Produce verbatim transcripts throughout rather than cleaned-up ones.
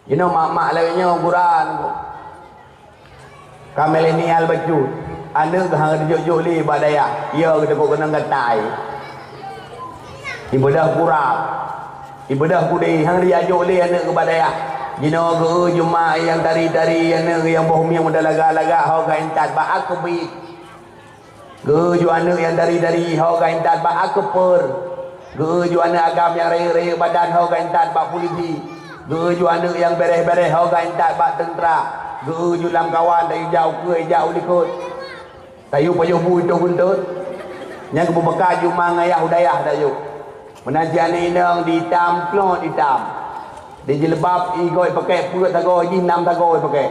Jinoe mak-mak lawét nyoe gura nyoe. Ka milenial bacut. Aneuk geuh han geujok-jok lé bak dayah. Yo geuteupeu keunong gatai. Ibadah kurab. Ibadah kudé han geujok lé aneuk geuh bak dayah. Jinoe geu juma nyang tari-tari aneuk nyang boh mieng muda lagak-lagak ho ka intat bak akeubiet. Geuju aneuk nyang dari-dari ho ka intat bak akeupeue. Geuju aneuk agam nyang rayeuk-rayeuk badan ho ka intat bak polisi. Geuju aneuk nyang bereh-bereh ho ka intat bak teuntra. Geuju lamkawan tayue jak ukeue jak u likot. Tayue pajoh bu itôh guntot. Nyang geupeubeukah juma ngayah u dayah tayue. Meunan cit aneuk inong di itam plot itam. Di jilbab igoe pakèk peuet sagoe jih nam sagoe pakèk.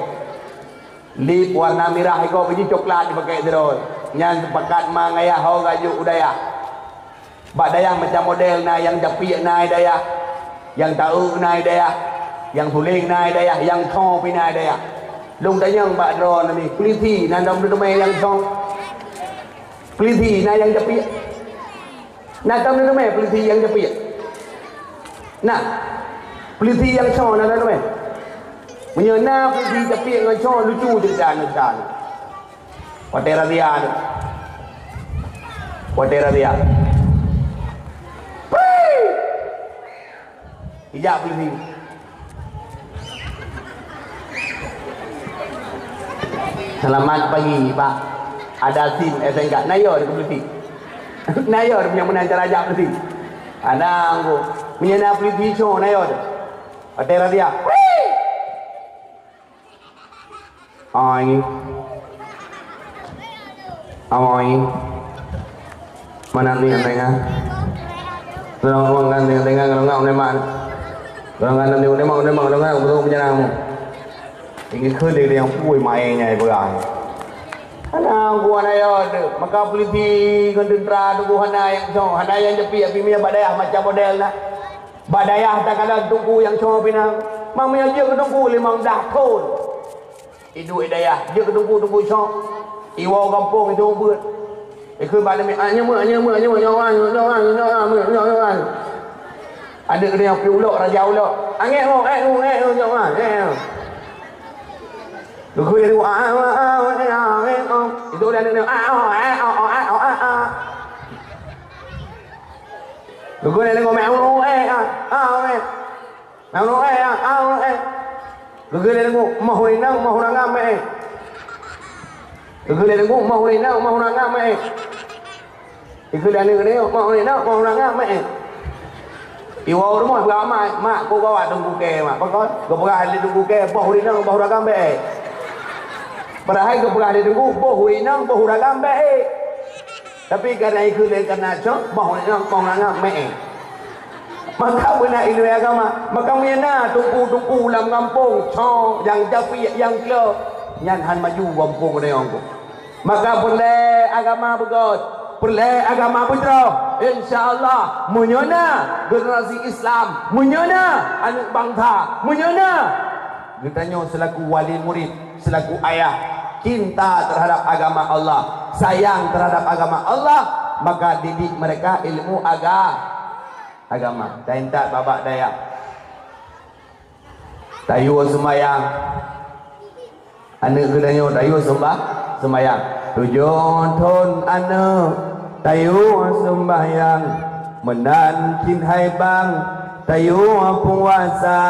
Lip warna mirah iko biji coklat dipakèk sidroe. Nyan seupakat ma ngayah ho gajok u dayah. Bak dayah macam model na nyang japiek na i dayah, nyang taeu na i dayah, nyang suleng na i dayah, nyang tho pi na i dayah. Lôn tanyong bak droe nami, polisi na dom teumé nyang tho? Polisi na nyang japiek? Na tom neuteumé polisi nyang japiek? Na. Polisi nyang soe na tom neuteumé? Meunyoe na polisi japiek ngon soe, lucu cerita nyan. Watèe razia tu. Watèe razia. Ijak polisi. Selamat pagi, Pak. Ada SIM S N K. Na yo di polisi. Na yo di nyang meunan cara jak polisi. Ada anggo. Meunyoe na polisi ico na yo di. Watèe razia. Ai. Ai. Mana ni yang tengah? Tolong ruang kan yang tengah kalau enggak udah mak. Kalau enggak nanti udah mak, udah mak, udah mak, udah mak, udah mak. Ini keu dia yang pui main nyai pegang. Hana gua na yo tu. Maka polisi ngon tentara tu gua hana yang so, hana yang jepi, tapi minyak badayah macam model na. Bak dayah takalon teungku nyang soe pinang, ma meunyoe jeuet keu teungku limong blaih thon. Iduek i dayah jeuet keu teungku, teungku soe. Iwoe gampông itu beuet. Ikheun bak namiet, "Ah, nyoe meuet, nyoe meuet, nyoe meuet, nyoe meuet, nyoe meuet, nyoe meuet, nyoe meuet." Aneuk geuh nyoe pi ulok, raja ulok. "Angék ho, ék ho, ék ho, nyoe meuet, ék ho." Geukheun lé teungku, "Ah, ah, ah, ah, ah, ah, ah." Itu lé aneuk nyoe, "Ah, oh, ah, oh, ah, oh, ah, oh, ah, ah." Geukheun lé teungku, "Meu'ue, eh, ah, ah, eh." Nang nyoe, eh, ah, ah, eh. Geukheun lé teungku, "Moh ureueng inong, moh ureueng agam, eh." Geukheun lé teungku, "Moh ureueng inong, moh ureueng agam, eh." Geukheun lé aneuk nyoe, "Moh ureueng inong, moh ureueng agam, eh." Iwoe u rumoh peugah mak, "Mak, ku gawa teungku kèe, mak." Pakon? Geupeugah lé teungku kèe, "Boh ureueng inong, boh ureueng agam, bèk, eh." Padahai geupeugah lé teungku, "Boh ureueng inong, boh ureueng agam, bèk, eh." Tapi kana ikheun lé kana cok, boh ureueng inong, boh ureueng agam, bèk, eh. Maka beuna ileumèe agama. Maka meunyoe na teungku-teungku lam gampông, soe nyang japiek nyang klo, nyan han maju gampông deungon ku. Maka peureulèe agama beugöt, peureulèe agama beujroh. Insya Allah, meunyoe na generasi Islam, meunyoe na aneuk bansa, meunyoe na geutanyoe selaku wali murid, selaku ayah, cinta terhadap agama Allah, sayang terhadap agama Allah, maka didik mereka ilmu aga-, agama. Taintat babah dayah. Tayue seumayang. Aneuk geutanyoe tayue seumbah-, seumayang. Tujoh thon aneuk tayue seumayang. Meunan cit hai bang, tayue puasa,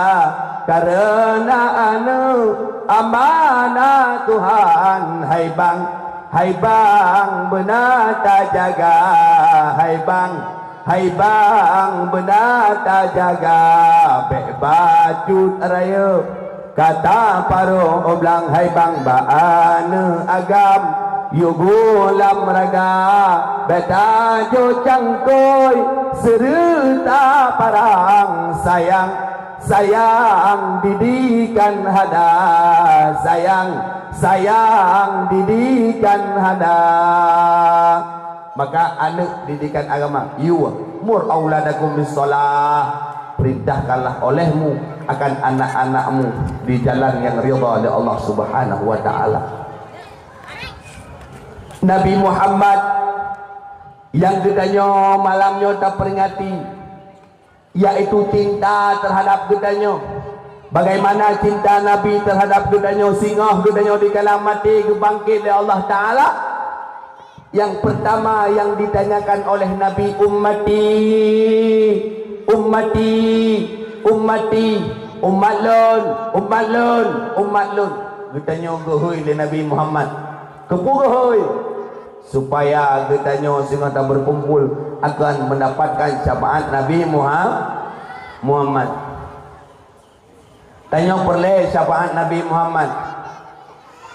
kareuna aneuk amanah Tuhan. Hai bang, hai bang, beuna tajaga, hai bang, hai bang, beuna tajaga, bèk bacut rayeuk. Ka taparôh blang hai bang bak aneuk agam, yue bu lam raga, bèk tajok cangkôi, seureuta parang sayang, sayang didikan hana, sayang, sayang didikan hana. Maka aneuk didikan agama, yue, "Mur auladakum bis-shalah," perintahkanlah olehmu akan anak-anakmu di jalan yang ridha oleh Allah Subhanahu wa Ta'ala. Nabi Muhammad yang geutanyoe malam nyoe taperingati, yaitu cinta terhadap geutanyoe. Bagaimana cinta Nabi terhadap geutanyoe singoh geutanyoe dikala maté geubangkét lé Allah Ta'ala? Yang pertama yang ditanyakan oleh Nabi, "Ummati, ummati, ummati, umat lôn, umat lôn, umat lôn." Geutanyoe geuhôi lé Nabi Muhammad. Keupeue geuhôi? Supaya geutanyoe singoh taberkumpul akan mendapatkan syafaat Nabi Muha-, Muhammad. Tanyoe peureulée syafaat Nabi Muhammad.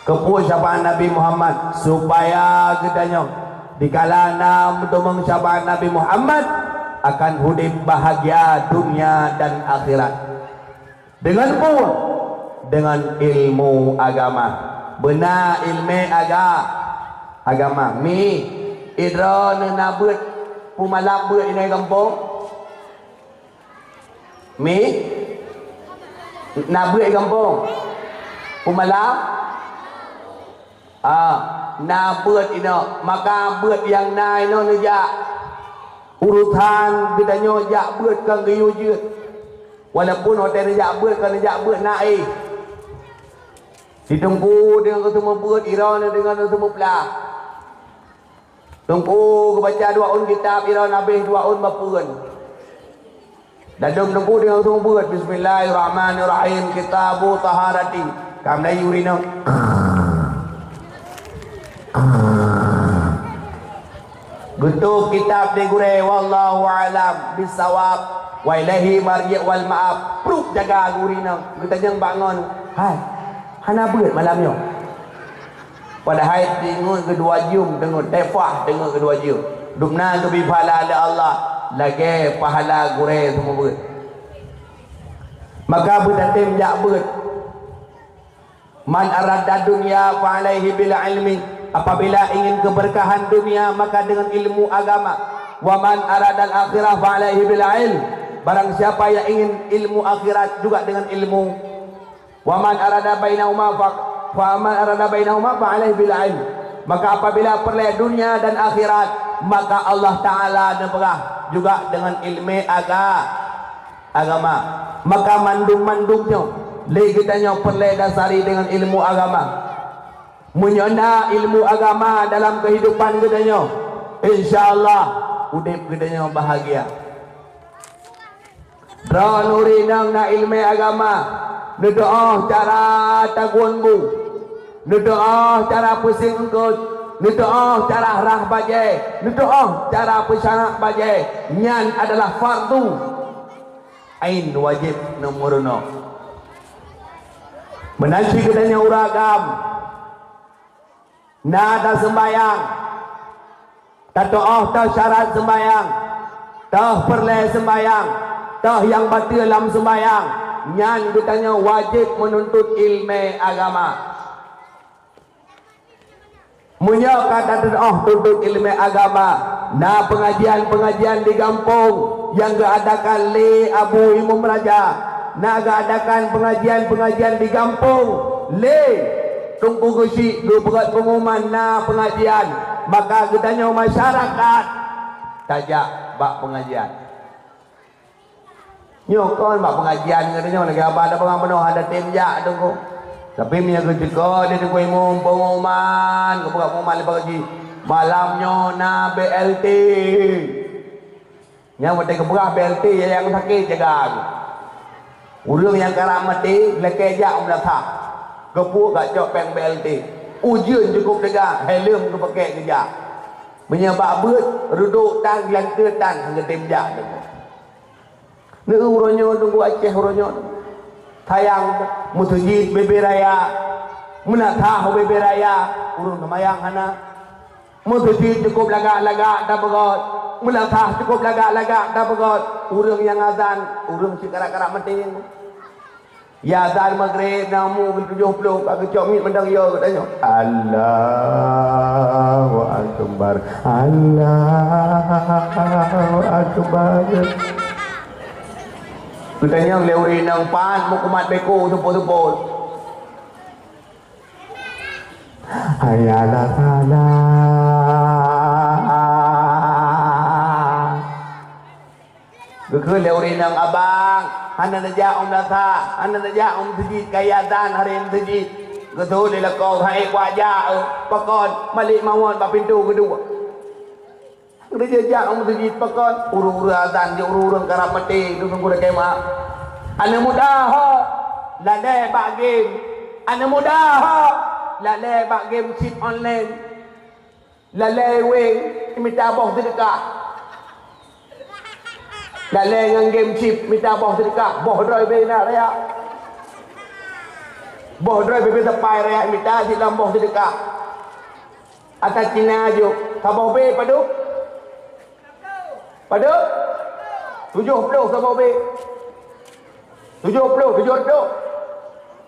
Keupeue syafaat Nabi Muhammad? Supaya geutanyoe dikala na meuteumong syafaat Nabi Muhammad, akan udeb bahagia dunia dan akhirat. Deungon peue? Deungon ilmu agama. Beuna ilmé aga-, agama. Mi, idroeneuh na beuet peumalam beuet inai gampông? Mi? Na beuet gampông? Peumalam? Ah, na beuet inoe, maka beuet nyang na inoe neujak. Urosan geutanyoe jak beuet kon geuyue jeuet. Walaupun watée neujak beuet, kon neujak beuet na éh. Di teungku deungon geuteumé beuet, iroe deungon geuteumé plah. Teungku geubaca dua ôn kitab, iroe habéh dua ôn bapeuen. Dadum teungku deungon geuteumé beuet, "Bismillahirrahmanirrahim, kitabu taharati." Ka meulayu rinong. Geutôb kitab di gurée, wallahu a'lam bissawab, wa ilaihi marji' wal ma'ab. Prup jaga gurée nyoe, geutanyong bak ngon, "Hai, hana beuet malam nyoe?" Padahai teungeut keudua jeuem, teungeut tefah, teungeut keudua jeuem. Dumna geubri pahala lé Allah lagée pahala gurée seumeubeuet. Maka beutatem jak beuet. "Man arada dunya fa alaihi bil ilmi." Apabila ingin keberkahan dunia, maka dengan ilmu agama. "Wa man aradal akhirah fa alaihi bil ilm." Barang siapa yang ingin ilmu akhirat, juga dengan ilmu. "Wa man arada bainahuma fa, fa man arada bainahuma fa alaihi bil ilm." Maka apabila peureulée dunia dan akhirat, maka Allah Ta'ala neupeugah juga dengan ilmu aga-, agama. Maka mandum-mandum nyoe lé geutanyoe peureulée dasari deungon ilmu agama. Meunyoe na ilmu agama dalam keuhidupan geutanyoe, insya Allah udeb geutanyoe bahagia. Droeneuh ureueng inong na ilmu agama, neutuoh cara tagun bu, neutuoh cara peusieng eungkôt, neutuoh cara rhah bajée, neutuoh cara peusarak bajée. Nyan adalah fardu ain, wajéb, nomor unoe. Meunan cit geutanyoe ureueng agam, na taseumbahyang, tatuoh toh syarat seumbahyang, toh peureulée seumbahyang, toh nyang bateue lam seumbahyang, nyan geutanyoe wajéb meununtut ilmu agama. Meunyoe ka tatuoh tuntut ilmu agama, na peungajian-peungajian di gampông nyang geuadakan lé Abu Imum Raja, na geuadakan peungajian-peungajian di gampông lé Teungku Geuchik geupeugét peungumuman na peungajian, maka geutanyoe masyarakat tajak bak peungajian. Nyoe kon bak peungajian geutanyoe lagée haba tapeugah meunoe hana tem jak Teungku. Tapi meunyoe geuteuka di Teungku Imum peungumuman, geupeugah peungumuman leubeh jih, malam nyoe na B L T. Nyang watée geupeugah B L T, ya nyang sakét jaga. Ureuëng nyang karab maté, lakée jak u meulasah. Geupeuet gak cok péng B L T. Ujeuen cukôp teuga, heleuem geupakée geujak. Meunyoe bak beuet, reudok tan, geulanteue tan, hana tem jak Teungku. Neu uroe nyoe Teungku Aceh uroe nyoe. Sayang, meuseujid bebe raya, meulasah bebe raya, ureuëng seumayang hana. Meuseujid cukôp lagak-lagak tapeugét, meulasah cukôp lagak-lagak tapeugét, ureuëng nyang azan, ureuëng cit karab-karab maté. Ya azan Maghrib na mu tujoh ploh ka geucok miet mantong yo geutanyoe. Allahu Akbar. Allahu Akbar. Geutanyoe lé ureuëng inong pan meukumat beko seupôt-seupôt. Hayya 'alas shalah. Geukheun lé ureuëng inong, "Abang, Hana neujak u meunasah, hana neujak u meuseujid, ka azan hareuem meuseujid. Geutôi lé lakoe, "Hai, kuajak, eh, pakon?" Malik mawöt bak pintoe geudua. Geujak u meuseujid pakon? Ureueng-ureueng azan, ureueng-ureueng karab maté, duek ngon gurée keumaaf. Aneuk muda ho, lalée bak game. Aneuk muda ho, lalée bak game chip online. Lalée weng mita boh seudeukah. Lalée ngon game chip mita boh seudeukah, boh droe bée na raya. Boh droe bée sapai raya mita silam boh seudeukah. Ata Cina jok, saboh B padum? Padum? Tujoh ploh saboh B. Tujoh ploh, tujoh ploh.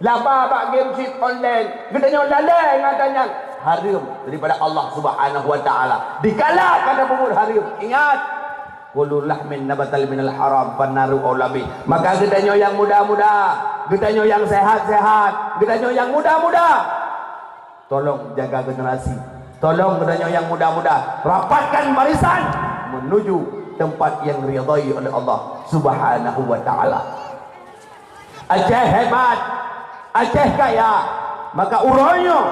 Laba bak game chip online. Geutanyoe lalée ngon ata nyan. Hareuem daripada Allah Subhanahu wa Taala. Dikala ka tapeubeuet hareuem, ingat, "Kullu lahmin nabata minal haram fannaru aula bih." Maka geutanyoe nyang muda-muda, geutanyoe nyang sehat-sehat, geutanyoe nyang muda-muda, tolong jaga generasi. Tolong geutanyoe nyang muda-muda, rapatkan barisan menuju tempat yang diridhai oleh Allah Subhanahu wa Taala. Aceh hebat, Aceh kaya, maka uroe nyoe,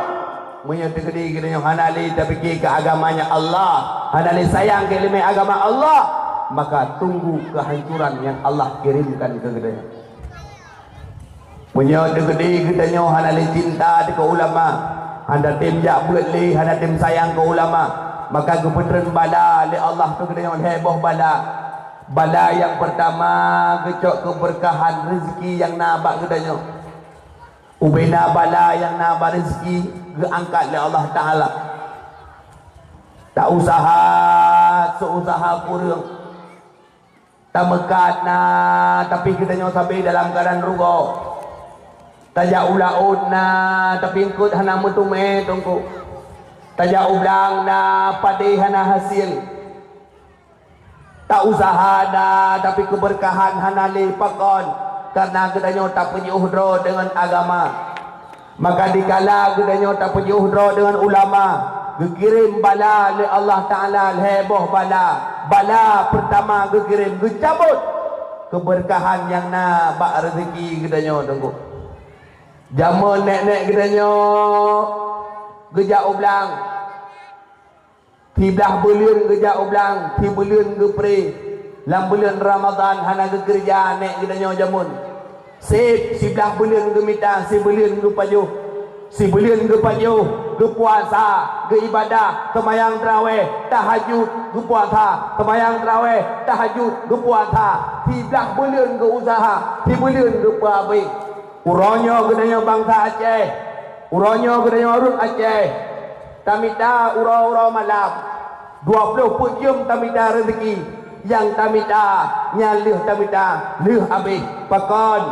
meunyoe teukeudi geutanyoe hana lé tapike keu agamanya Allah, hana lé sayang keu ileumèe agama Allah, maka tunggu kehancuran yang Allah kirimkan keu geutanyoe. Meunyoe teukeudi geutanyoe hana lé cinta keu ulama, hana tem jak beuet lé, hana tem sayang keu ulama, maka geupeutreun bala lé Allah keu geutanyoe lhèe boh bala. Bala nyang peurtama geucok keubeurkahan reuzeki nyang na bak geutanyoe. Ubena bala nyang na bak reuzeki geuangkat lé Allah Taala. Tausaha seusaha kureueng. Tameukat na, tapi geutanyoe sabe dalam keuadaan rugoe. Tajak u laôt na, tapi eungkôt hana meuteumèe teungku. Tajak u blang na, padé hana hasé. Tausaha na, tapi keubeurkahan hana lé. Pakon? Kareuna geutanyoe tapeujiôh droe deungon agama. Maka dikala geutanyoe tapeujiôh droe deungon ulama, geukirém bala lé Allah Taala lhèe boh bala. Bala peurtama geukirém, geucabot keubeurkahan nyang na bak reuzeki geutanyoe teungku. Jameun nèk-nèk geutanyoe geujak u blang. Siblaih buleuen geujak u blang, sibuleuen geupré. Lam buleuen Ramadhan hana geukeureuja nèk geutanyoe jameun. Sép, siblaih buleuen geumita, sibuleuen geupajoh. Sibuleuen geupajoh, geupuasa, geuibadah, seumayang teurawéh, tahajud, geupuasa, seumayang teurawéh, tahajud, geupuasa. Siblaih buleuen geuuseuha, sibuleuen geupeuabéh. Uroe nyoe geutanyoe bansa Aceh, uroe nyoe geutanyoe rot Aceh, tamita uroe-uroe malam, dua ploh peuet jeuem tamita reuzeki, nyang tamita nyan lheueh tamita lheueh abéh. Pakon?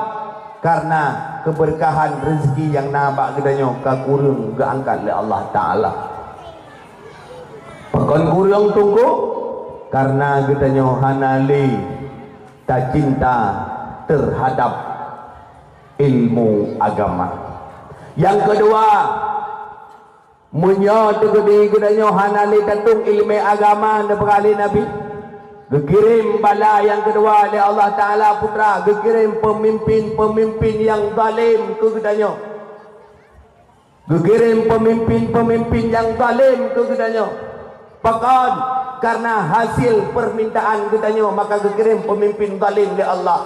Kareuna keubeurkahan reuzeki nyang na bak geutanyoe ka kureueng geuangkat lé Allah Taala. Pakon kureueng teungku? Kareuna geutanyoe hana lé tacinta teuhadab ilmu agama. Nyang keudua, meunyoe teukeudi geutanyoe hana lé tatong ileumèe agama neupeugah lé Nabi, geukirém bala nyang keudua lé Allah Taala Putra, geukirém peumimpén-peumimpén nyang zalém keu geutanyoe. Geukirém peumimpén-peumimpén nyang zalém keu geutanyoe. Pakon? Kareuna hasé peumintaan geutanyoe, maka geukirém peumimpén zalém lé Allah.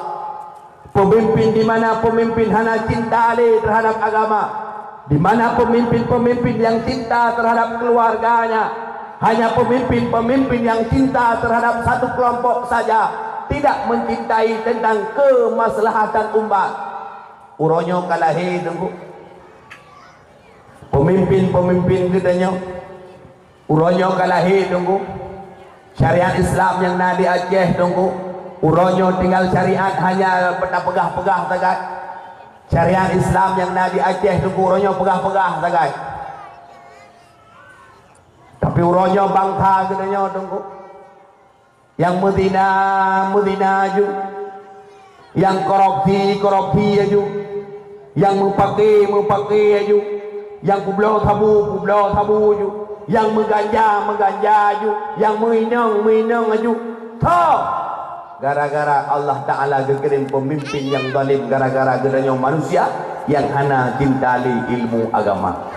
Peumimpén di mana peumimpén hana cinta lé teuhadab agama, di mana peumimpén-peumimpén nyang cinta teuhadab keuluwarganya, hanya peumimpén-peumimpén nyang cinta teuhadab satu keulompok saja, tidak mencintai tentang keumaslahatan umat. Uroe nyoe ka lahé teungku. Peumimpén-peumimpén geutanyoe uroe nyoe ka lahé teungku. Syariat Islam nyang na di Aceh teungku, uroe nyoe tinggai syariat hanya tapeugah-peugah sagai. Syariat Islam nyang na di Aceh teungku uroe nyoe peugah-peugah sagai. Tapi uroe nyoe bansa geutanyoe teungku, nyang meuzina, meuzina aju. Nyang korupsi, korupsi aju. Nyang meupaké, meupaké aju. Nyang peubloe sabu, peubloe sabu aju. Nyang meuganja, meuganja aju. Nyang meuinong, meuinong aju. Tho! Gara-gara Allah Ta'ala geukirém peumimpén nyang zalim, gara-gara geutanyoe manusia nyang hana cinta lé ilmu agama.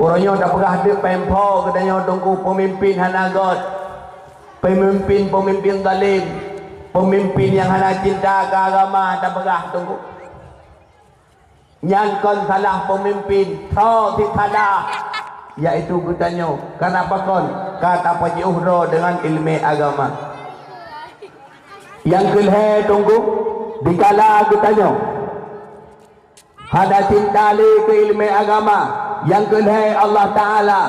Uroe nyoe tapeugah deuek péng pho geutanyoe Teungku, peumimpén hana göt, peumimpén-peumimpén zalim, peumimpén nyang hana cinta keu agama tapeugah Teungku. Nyan kon salah peumimpén, tho cit salah, yaitu geutanyoe. Kareuna pakon? Ka tapajiôh droe deungon ileumèe agama. Nyang keulhèe Teungku, dikala geutanyoe hana cinta lé keu ileumèe agama, nyang keulhèe Allah Ta'ala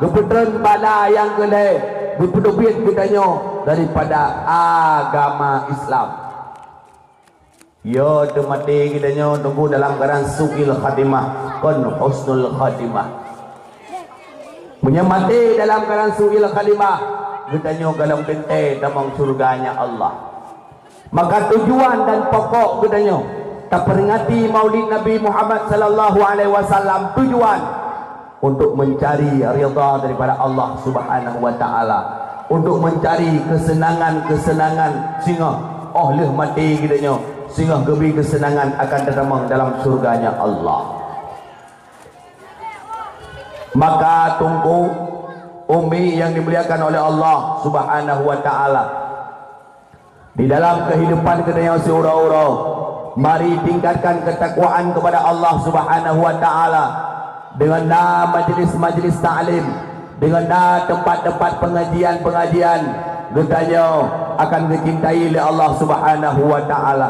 geupeutreun bala nyang keulhèe, geupeuteubiet geutanyoe daripada agama Islam. Yo teumaté geutanyoe Teungku dalam keuadaan su'il khatimah, kon husnul khatimah. Meunyoe maté dalam keuadaan su'il khatimah, geutanyoe golom teuntèe tamong syeuruga nyan Allah. Maka tujuan dan pokok geutanyoe taperingati Maulid Nabi Muhammad sallallahu alaihi wasallam, tujuan untuk mencari ridha daripada Allah Subhanahu wa Ta'ala, untuk mencari kesenangan-kesenangan, singoh óh lheueh maté geutanyoe, singoh geubri kesenangan akan teutamong dalam syeuruga nyan Allah. Maka Teungku, umi nyang dimuliakan oleh Allah Subhanahu wa Ta'ala, di dalam kehidupan geutanyoe siuroe-uroe, mari tingkatkan ketakwaan kepada Allah Subhanahu wa Ta'ala deungon na majlis-majlis taklim, deungon na teumpat-teumpat pengajian-pengajian. Geutanyoe akan geucintai lé Allah Subhanahu wa Ta'ala.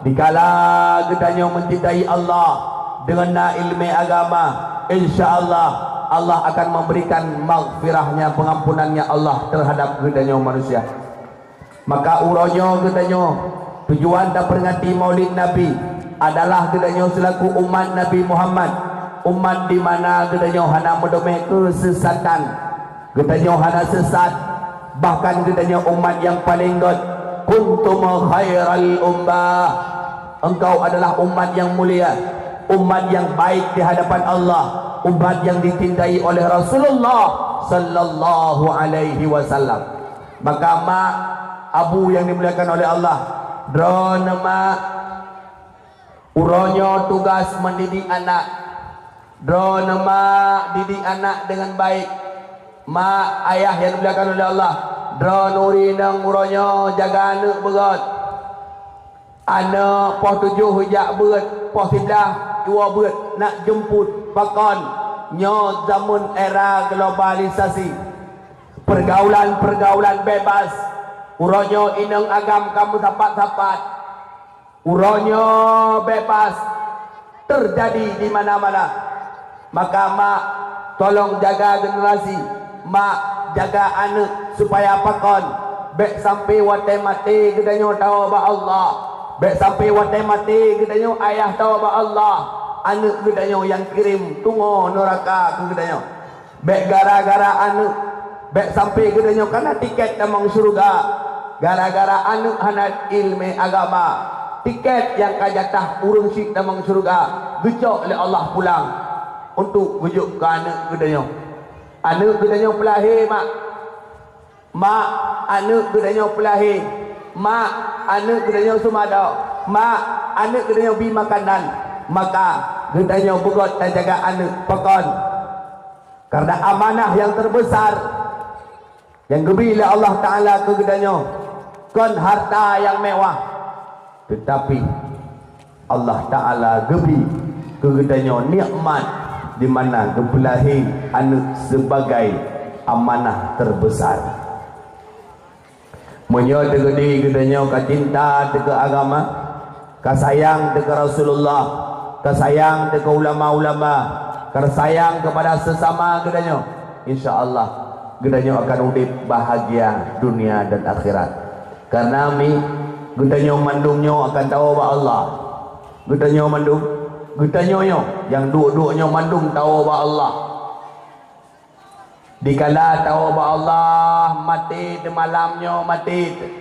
Dikala geutanyoe mencintai Allah deungon na ileumèe agama, insya Allah, Allah akan memberikan maghfirah-Nya, pengampunan-Nya Allah terhadap geutanyoe manusia. Maka uroe nyoe geutanyoe, tujuan taperingati Maulid Nabi adalah geutanyoe selaku umat Nabi Muhammad, umat di mana geutanyoe hana meuteumé keusesatan. Geutanyoe hana sesat, bahkan geutanyoe umat nyang paleng göt. "Kuntum khairal ummah." Engkau adalah umat nyang mulia, umat nyang baik di hadapan Allah, umat nyang dicintai oleh Rasulullah sallallahu alaihi wasallam. Maka mak, abu nyang dimuliakan oleh Allah, droeneuh mak, uroe nyoe tugas mendidik anak. Droeneuh mak, didik anak dengan baik. Mak, ayah nyang dimuliakan oleh Allah, droeneuh ureueng inong uroe nyoe jaga aneuk beugöt. Aneuk poh tujoh jak beuet, poh siblaih jiwoe beuet, nak jemput. Pakon? Nyoe zaman era globalisasi. Pergaulan-pergaulan bebas. Uroe nyoe inong agam ka meusapat-sapat. Uroe nyoe bebas terjadi di mana-mana. Maka mak, tolong jaga generasi. Mak, jaga aneuk supaya pakon? Bèk sampai watèe maté geutanyoe tawoe bak Allah. Bèk sampai watèe maté geutanyoe ayah tawoe bak Allah, aneuk geutanyoe nyang kirém tungoe nuraka keu geutanyoe. Bèk gara-gara aneuk, bèk sampai geutanyoe kana tiket tamong syeuruga. Gara-gara aneuk hana ileumèe agama, tiket nyang ka jatah ureueng syik tamong syeuruga geucok lé Allah pulang untuk geujok keu aneuk geutanyoe. Aneuk geutanyoe peulahé, mak. Mak, aneuk geutanyoe peulahé. Mak, aneuk geutanyoe seumadok. Mak, aneuk geutanyoe bi makanan. Maka geutanyoe beugöt tajaga aneuk. Pakon? Karena amanah nyang terbesar nyang geubri lé Allah Ta'ala keu geutanyoe kon harta nyang mewah, teutapi Allah Ta'ala geubri keu geutanyoe nikmat di mana geupeulahé aneuk sebagai amanah terbesar. Meunyoe teukeudi geutanyoe ka cinta teuh keu agama, ka sayang teuh keu Rasulullah, ka sayang teuh keu ulama-ulama, ka sayang keupada sesama geutanyoe, insya Allah geutanyoe akan udép bahagia dunia dan akhirat. Karena mi, geutanyoe mandum nyoe akan tawoe bak Allah. Geutanyoe mandum, geutanyoe nyoe nyang duek-duek nyoe mandum tawoe bak Allah. Dikala tawoe bak Allah, maté teuh malam nyoe, maté teuh.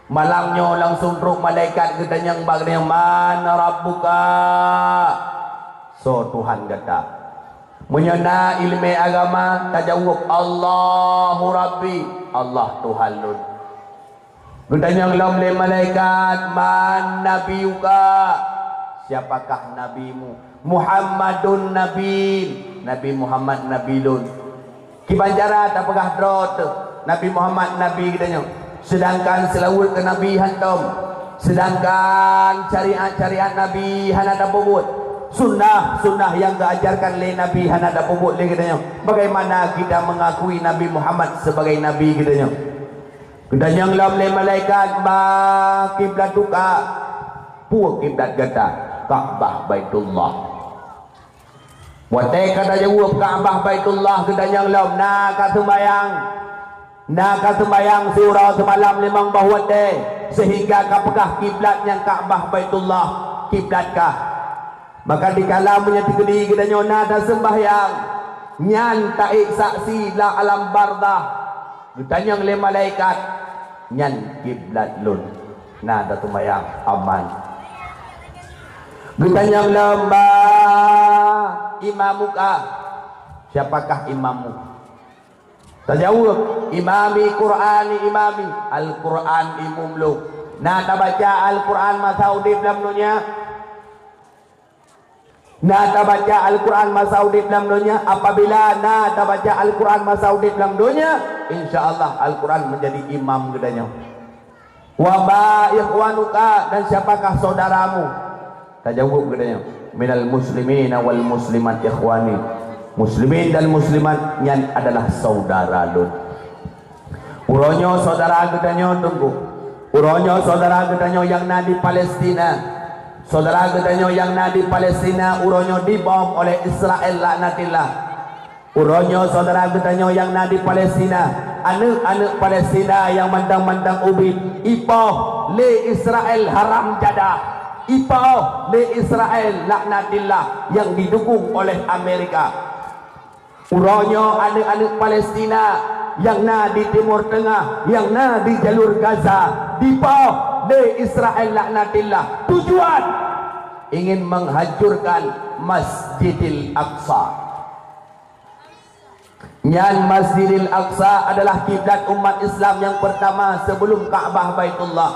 Malam nyoe langsung trok malaikat geutanyong bak geutanyoe, "Man rabbuka?" Soe Tuhan gata? Meunyoe na ileumèe agama, tajaweueb, "Allahu Rabbi, Allah Tuhan lôn." Geutanyong lom lé malaikat, "Man nabiyuka?" Siapakah nabimu? "Muhammadun nabi." Nabi Muhammad nabi lôn. Kiban cara tapeugah droe teuh Nabi Muhammad nabi geutanyoe, seudangkan seulaweuet keu Nabi hantom, seudangkan syariat-syariat Nabi hana tapeubuet, sunnah-sunnah nyang geuajarkan lé Nabi hana tapeubuet lé geutanyoe. Bagaimana kita mengakui Nabi Muhammad sebagai nabi geutanyoe? Geutanyong lom lé malaikat, "Ma kiblatuka?" Peue kiblat gata? "Ka'bah Baitullah." Watée ka tajaweueb Ka'bah Baitullah, geutanyong lom, "Na ka seumbahyang?" "Na ka seumbahyang siuroe seumalam limong boh watée, seuhingga ka peugah kiblat nyang Ka'bah Baitullah kiblat kah?" Maka dikala meunyoe teukeudi geutanyoe na taseumbahyang, nyan taék saksi lam alam barzakh. Geutanyong lé malaikat, "Nyan kiblat lôn, na taseumbahyang aman." Geutanyong lom, "Ma imamuka?" Siapakah imammu? Tajaweueb, "Imami Qur'ani imami." Al-Qur'an imum lôn. Na tabaca Al-Qur'an masa udeb lam donya? Na tabaca Al-Qur'an masa udeb lam donya? Apabila na tabaca Al-Qur'an masa udeb lam donya, insya Allah Al-Qur'an menjadi imam geutanyoe. "Wa ma ikhwanuka?" Dan siapakah saudaramu? Tajaweueb geutanyoe, "Minal muslimina wal muslimat ikhwani." Muslimin dan muslimat nyan adalah saudara lôn. Uroe nyoe saudara geutanyoe teungku, uroe nyoe saudara geutanyoe nyang na di Palestina, saudara geutanyoe nyang na di Palestina uroe nyoe dibom oleh Israel laknatillah. Uroe nyoe saudara geutanyoe nyang na di Palestina, aneuëk-aneuëk Palestina nyang mantong-mantong ubit, ipoh lé Israel haram jadah, ipoh lé Israel laknatillah nyang didukung oleh Amerika. Uroe nyoe aneuëk-aneuëk Palestina nyang na di Timur Teungah, nyang na di Jalur Gaza, dipoh lé Israel laknatillah. Tujuan ingin menghancurkan Masjidil Aqsa. Nyan Masjidil Aqsa adalah kiblat umat Islam nyang pertama sebelum Ka'bah Baitullah.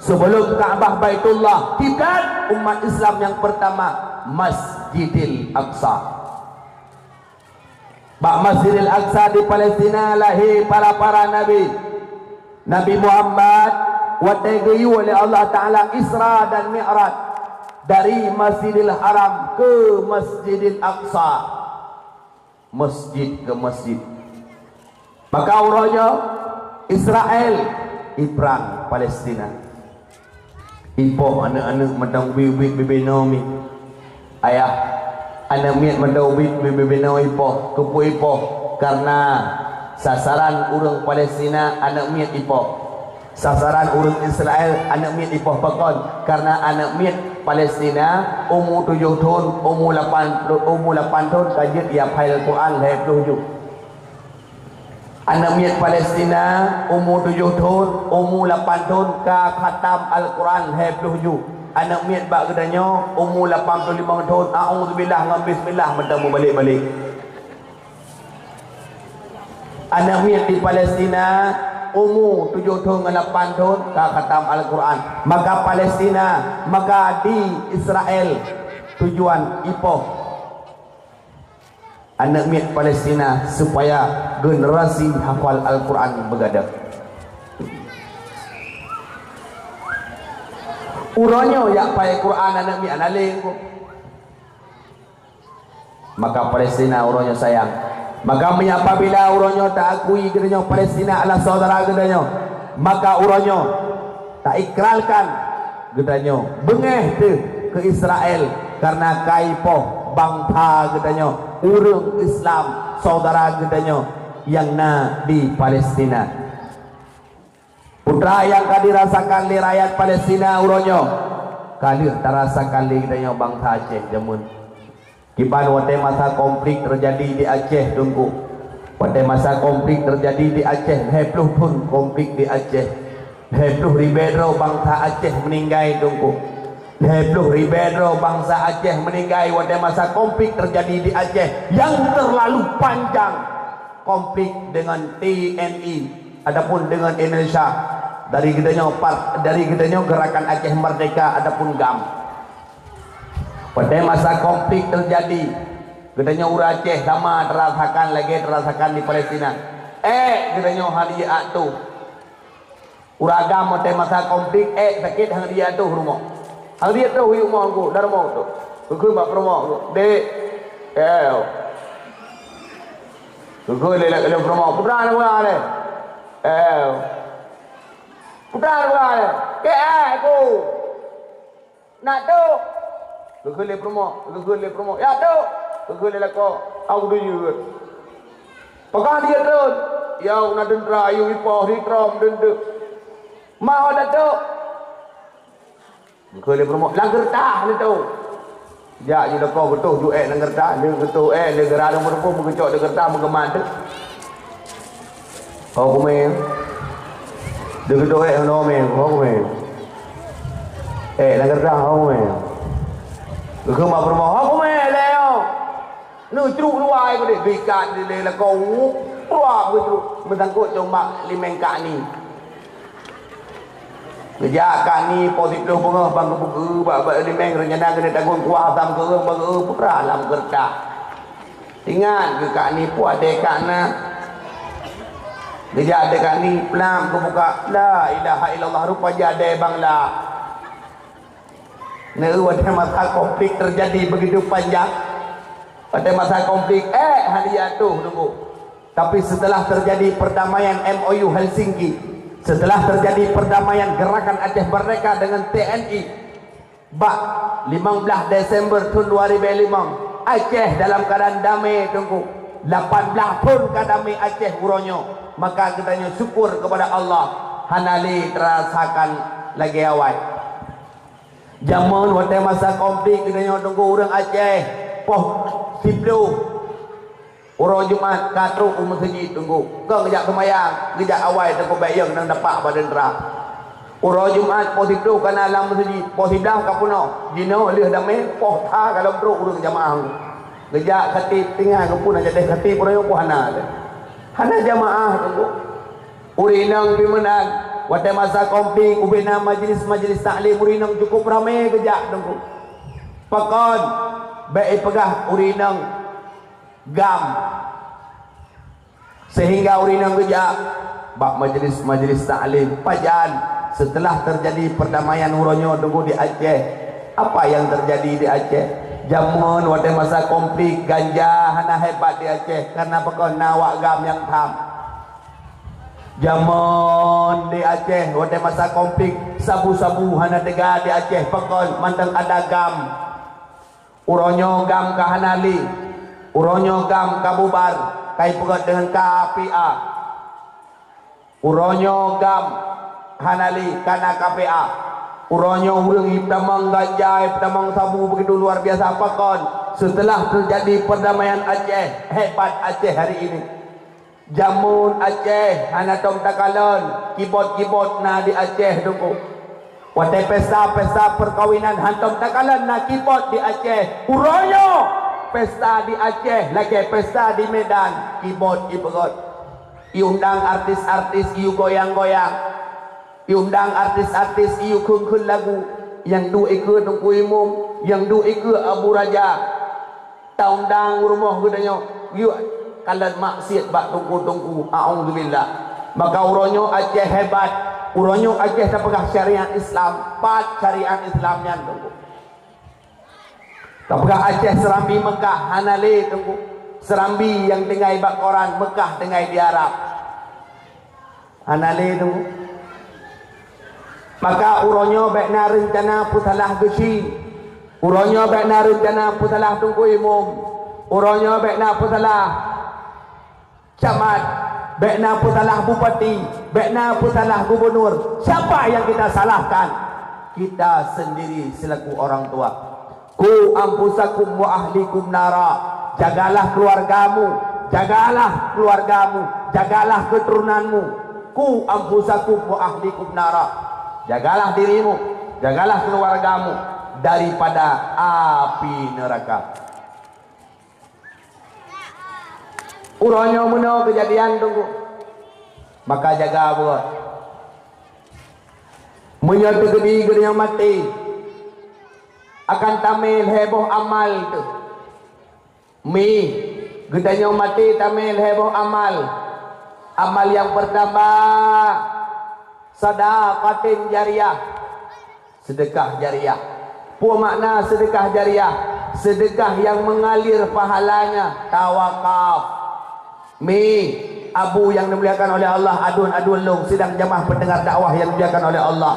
Sebelum Ka'bah Baitullah, kiblat umat Islam nyang pertama Masjidil Aqsa. Bak Masjidil Aqsa di Palestina lahé para-para nabi. Nabi Muhammad watée geuyue lé Allah Taala Isra dan Mi'raj dari Masjidil Haram ke Masjidil Aqsa. Masjid ke masjid. Maka uroe nyoe Israel iprang Palestina. Ipoh aneuëk-aneuëk mantong ubit-ubit bibinoe mi. Ayah, aneuëk miet mantong ubit bibinoe ipoh, keupeue ipoh? Karena sasaran ureuëng Palestina aneuëk miet ipoh. Sasaran ureuëng Israel aneuëk miet ipoh pakon? Karena aneuëk miet Palestina umu tujoh thon, umu lapan, umu lapan thon ka jeuet ia hafal Quran lhée ploh ju. Aneuëk miet Palestina umu tujoh thon, umu lapan thon ka khatam Al-Quran lhée ploh ju. Aneuëk miet bak geutanyoe umu lapan ploh limong thon, a'udzubillah ngon bismillah mantong meubalek-balek. Aneuëk miet di Palestina umu tujoh thon ngon lapan thon ka khatam Al-Quran. Maka Palestina, maka di Israel tujuan ipoh aneuëk miet Palestina supaya generasi hafal Al-Quran beugadang. Uroe nyoe jak pai Quran aneuëk miet hana lé. Maka Palestina uroe nyoe sayang. Maka meunyoe apabila uroe nyoe taakui geutanyoe Palestina adalah saudara geutanyoe, maka uroe nyoe taikrarkan geutanyoe beungéh teuh keu Israel, karena ka ipoh bansa geutanyoe, ureuëng Islam, saudara geutanyoe nyang na di Palestina. Peue nyang ka dirasakan lé rakyat Palestina uroe nyoe, ka lheueh tarasakan lé geutanyoe bansa Aceh jameun. Kiban watée masa konflik teujadi di Aceh, Teungku. Watée masa konflik teujadi di Aceh, lhée ploh thon konflik di Aceh. Lhée ploh ribée droe bansa Aceh meuninggai, Teungku. Lhée ploh ribée droe bansa Aceh meuninggai watée masa konflik teujadi di Aceh nyang terlalu panjang. Konflik dengan T N I ataupun dengan Indonesia. Dari geutanyoe par-, dari geutanyoe Gerakan Aceh Merdeka ataupun gam. Pada masa konflik terjadi, geutanyoe ureuëng Aceh sama terasakan lagée terasakan di Palestina. Eh, geutanyoe hana atoh. Ureuëng agam watée masa konflik, eh, sakét hana atoh rumoh. Hana atoh yue rumoh ngku, dalam rumoh tu. Geukheun bak peurumoh ngku, "Dek, eh." Geukheun lé, lé peurumoh, "Putra na peugah lé?" "Eh." "Putra na peugah lé?" "Keu eh ku." "Nak tok." Geukheun lé peurumoh, geukheun lé peurumoh, "Ya tok." Geukheun lé lakoe, "Au duyue." Peugah dia tron, "Ya na teuntra, yue ipoh di trom deundeuk." "Ma ho datuk?" Geukheun lé peurumoh, "Lam geureutah neutôh." Jak ju lakoe geutoh ju ék lam geureutah, lé geutoh ék, lé geura lom meureumpok meugeucok di geureutah meugeuman teuk. Ho kumé. Deuh geudoe eh, ho kumé, ho kumé. Eh, lam geureutah ho kumé. Geukheun bak peurumoh, "Ho kumé lé nyoe." Neucruk luwa ai keudeh, bikat di lé lakoe, luwa geucruk, meusangkot cong bak limeng kak ni. Geujak kak ni poh siplôh beungoh bang geupeugeu bak, bak limeng, reuncana keuneuk tagun kuah asam keureueng bak geu putra lam geureutah. Ingat geuh kak ni peue adé kak na. Geujak adé kak ni, plam geubuka, la ilaha illallah, rupa jih adé bang la. Neu watée masa konflik terjadi begitu panjang. Watée masa konflik, eh, hana atoh nunggu. Tapi setelah terjadi perdamaian M O U Helsinki, setelah terjadi perdamaian Gerakan Aceh Merdeka dengan T N I, bak limong blaih Desember thon dua ribu lima, Aceh dalam keadaan damé teungku. Lapan blaih thon ka damé Aceh uroe nyoe, maka geutanyoe syukur kepada Allah, hana lé terasakan lagée awai. Jameun watée masa konflik geutanyoe teungku ureuëng Aceh, poh siplôh. Uroe Jumat ka trok u meuseujid teungku. Kon geujak seumayang, geujak awai teungku bék yong nang dapak badan tra. Uroe Jumat poh siplôh ka na lam meuseujid, poh siblaih ka peunoh. Jinoe lheueh damé, poh tha ka lom trok ureuëng jamaah. Geujak khatib, tinggai geupeu na jadeh khatib uroe nyoe poh hana. Hana jamaah teungku. Ureuëng inong pih meunan, watée masa konflik ubena majelis-majelis taklim ureuëng inong cukup ramé geujak teungku. Pakon bék ipeugah ureuëng inong gam. Sehingga ureuëng inong geujak bak majelis-majelis taklim. Pajan setelah terjadi perdamaian uroe nyoe teungku di Aceh. Apa yang terjadi di Aceh? Jameun watée masa konflik ganja hana hebat di Aceh karena pakon na awak gam nyang tham. Jameun di Aceh watée masa konflik, sabu-sabu hana teuga di Aceh pakon mantong ada gam. Uroe nyoe gam ka hana lé. Uroe nyoe gam ka bubar, ka ipeugét deungon K P A. Uroe nyoe gam hana lé, ka na K P A. Uroe nyoe ureuëng ipeutamong ganja, ipeutamong sabu begitu luar biasa pakon. Setelah terjadi perdamaian Aceh, hebat Aceh hari ini. Jameun Aceh hana tom takalon, kibot-kibot na di Aceh teungku. Watée pesta-pesta perkawinan hantom takalon na kibot di Aceh. Uroe nyoe pesta di Aceh lagée pesta di Medan, kibot ipeugét. Iundang artis-artis iu goyang-goyang. Iundang artis-artis iu kheun-kheun lagu. Nyang duek ikeue Teungku Imum, nyang duek ikeue Abu Raja. Taundang u rumoh geutanyoe, yue kalon maksiet bak teungku-teungku, a'udzubillah. Maka uroe nyoe Aceh hebat, uroe nyoe Aceh tapeugah syariat Islam, pat syariat Islam nyan teungku. Tapeugah Aceh Serambi Mekah, hana lé teungku. Serambi nyang tinggai bak koran, Mekah tinggai di Arab. Hana lé teungku. Maka uroe nyoe bék na reuncana peusalah geuchik. Uroe nyoe bék na reuncana peusalah Teungku Imum. Uroe nyoe bék na peusalah camat, bék na peusalah bupati, bék na peusalah gubunur. Siapa yang kita salahkan? Kita sendiri selaku orang tua. Ku anfusakum wa ahlikum nara. Jagalah keluargamu, jagalah keluargamu, jagalah keturunanmu. Ku anfusakum wa ahlikum nara. Jagalah dirimu, jagalah keluargamu daripada api neraka. Uroe nyoe meunoe keujadian teungku. Maka jaga buet. Meunyoe teukeudi geutanyoe maté, akan tamé lhée boh amal teuh. Mi, geutanyoe maté tamé lhée boh amal. Amal nyang peurtama, sadaqatin jariyah, seudeukah jariyah. Peue makna seudeukah jariyah? Seudeukah nyang meungalir pahalanya, tawakaf. Mi, abu nyang dimuliakan oleh Allah, aduen-aduen lôn, sidang jamaah pendengar dakwah nyang dimuliakan oleh Allah.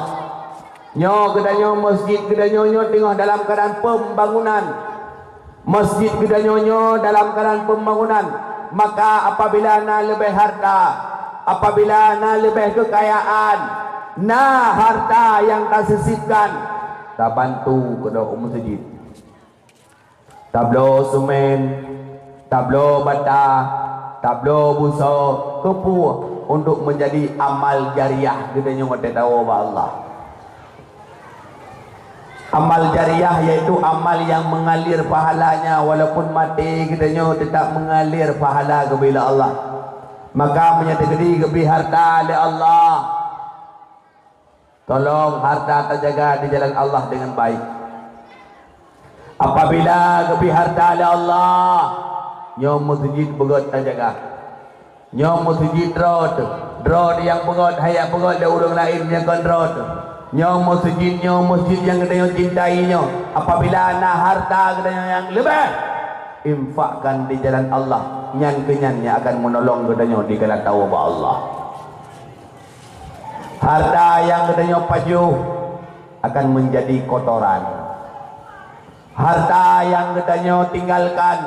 Nyoe geutanyoe, masjid geutanyoe nyoe teungoh dalam keuadaan pembangunan. Masjid geutanyoe nyoe dalam keuadaan pembangunan. Maka apabila na leubeh harta, apabila na leubeh keukayaan, na harta nyang tasisipkan, tabantu keudroe u masjid. Tabloe seumén, tabloe bata, tabloe busoe, keupeue? Untuk meunjadi amal jariyah geutanyoe watée tawoe bak Allah. Amal jariyah yaitu amal nyang meungalir pahalanya, walaupun maté geutanyoe teutap meungalir pahala geubri lé Allah. Maka meunyoe teukeudi geubri harta lé Allah, tolong harta tajaga di jalan Allah dengan baik. Apabila geubri harta lé Allah, nyoe meuseujid beugöt tajaga. Nyoe meuseujid droe teuh. Droe nyang beugöt, han jak beugöt lé ureuëng laén nyang kon droe teuh. Nyoe meuseujid, nyoe meuseujid nyang geutanyoe cintai nyoe. Apabila na harta geutanyoe nyang leubeh, infakkan di jalan Allah. Nyan keuh nyan nyang akan meunolong geutanyoe dikala tawoe bak Allah. Harta nyang geutanyoe pajoh akan meunjadi kotoran. Harta nyang geutanyoe tinggalkan